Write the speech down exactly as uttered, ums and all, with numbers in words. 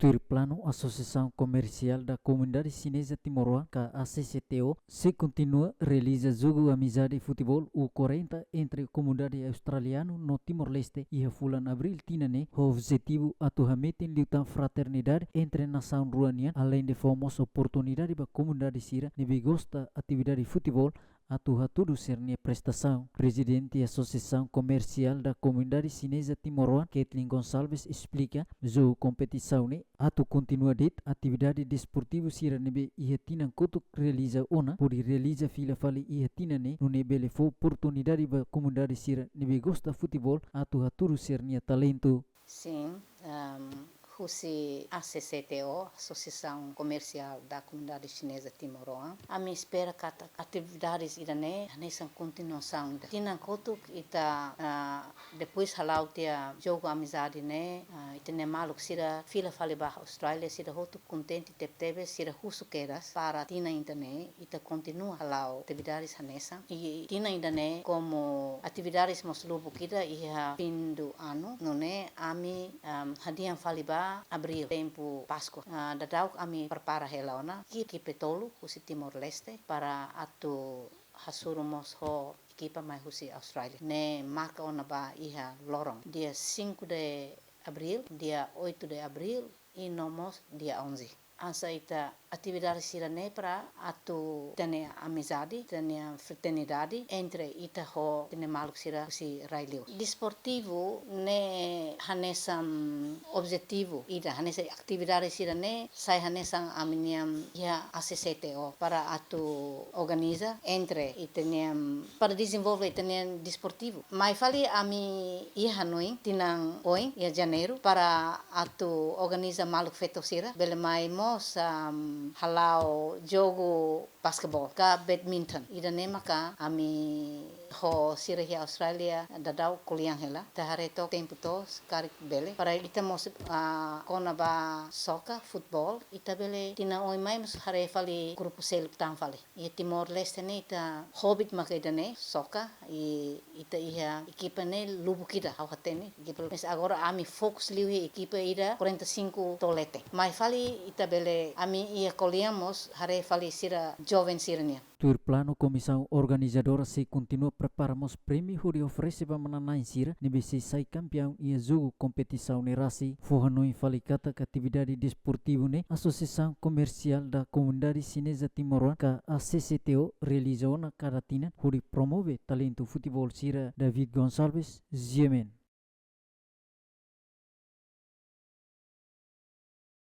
Tuir planu, Asosiasaun Komersiál da Komunidade Xineza Timoroan, ka A C C T O, sei kontinua realiza jogu amizade futeból U quarenta entre komunidade australianu no Timor-Leste iha fulan Abríl tinan ne'e, ho objetivu atu hametin liután fraternidade entre nasaun rua nian, aleinde fó mós oportunidade ba komunidade sira ne'ebé gosta atividade futeból atu hatudu sira-nia prestasaun. Prezidente Asosiasaun Komersiál da Komunidade Xineza Timoroan, Kathleen Gonçalves, esplika, jogu kompetisaun ne'e atu kontinua de'it atividade desportivu sira ne'ebé iha tinan kotuk realiza ona, hodi realiza fila fali iha tinan ne'e, nune'e bele fó oportunidade ba komunidade sira ne'ebé gosta futeból atu hatudu sira-nia talentu. Sin, ehm, husi A C C T O, Asosiasaun Komersiál da Komunidade Xineza Timoroan, ami espera katak atividades ida-ne'e hanesan kontinuasaun ida. Tinan kotuk ita, ah, depois hala'o tiha jogu amizade ne'e, ah, ita-nia maluk sira fila fali ba Austrália, sira hotu kontente tebetebes, sira husu kedas para tinan ida-ne'e ita kontinua hala'o atividades hanesan. I tinan ida-ne'e, komu atividades mós lubuk ida iha fim do ano, nune'e ami, am, hadi'a fali ba Abríl, tempu Páskua. Ah, daudauk ami prepara hela ona ekipa tolu husi Timor-Leste para atu hasoru mós ho ekipa mai husi Austrália. Ne'e marka ona ba iha loron dia cinco de abril, dia oito de abril i no mós dia onze. Hanesan ita atividade sira-ne'e para atu tene amizade, tene fraternidade entre ita ho ita-nia maluk sira husi rai-li'ur. Desportivu ne'e hanesan objetivu ida, hanesan atividade sira-ne'e sai hanesan ami-nian iha A C C T O para atu organiza entre ita-nian para dezenvolve ita-nian desportivu. Mai fali ami iha hanoin tinan oin iha Janeiru para atu organiza maluk feto sira bele mai mós, am, hala'o jogu basquetebol ka badminton. Ida-ne'e maka ami ho sira iha Austrália daudaun ko'alia hela. Ita haree took tempu to'os karik bele. Para ita mós, ah, kona-ba soka, futebol, ita bele tinan oin mai mós haree fali grupu seluk tan fali. Iha Timor-Leste ne'e ita hobi maka ida-ne'e, soka, i ita iha ekipa ne'e lubuk ida, ha'u hatene, ekipa, mas agora ami fokus liu iha ekipa ida quarenta e cinco to'o leten. Mai fali ita bele, ami iha ko'alia mós haree fali sira joven sira-nian. Tuir planu, komisaun organizadora sei kontinua prepara mós prémiu hodi oferese ba manán-na'in sira ne'ebé sei sai kampiaun iha jogu kompetisaun ne'e rasik. Fó hanoin fali katak atividade desportivu ne'e Asosiasaun Komersiál da Komunidade Xineza Timoroan, ka A C C T O, realiza ona kada tinan hodi promove talentu futeból sira. David Gonçalves, G M N.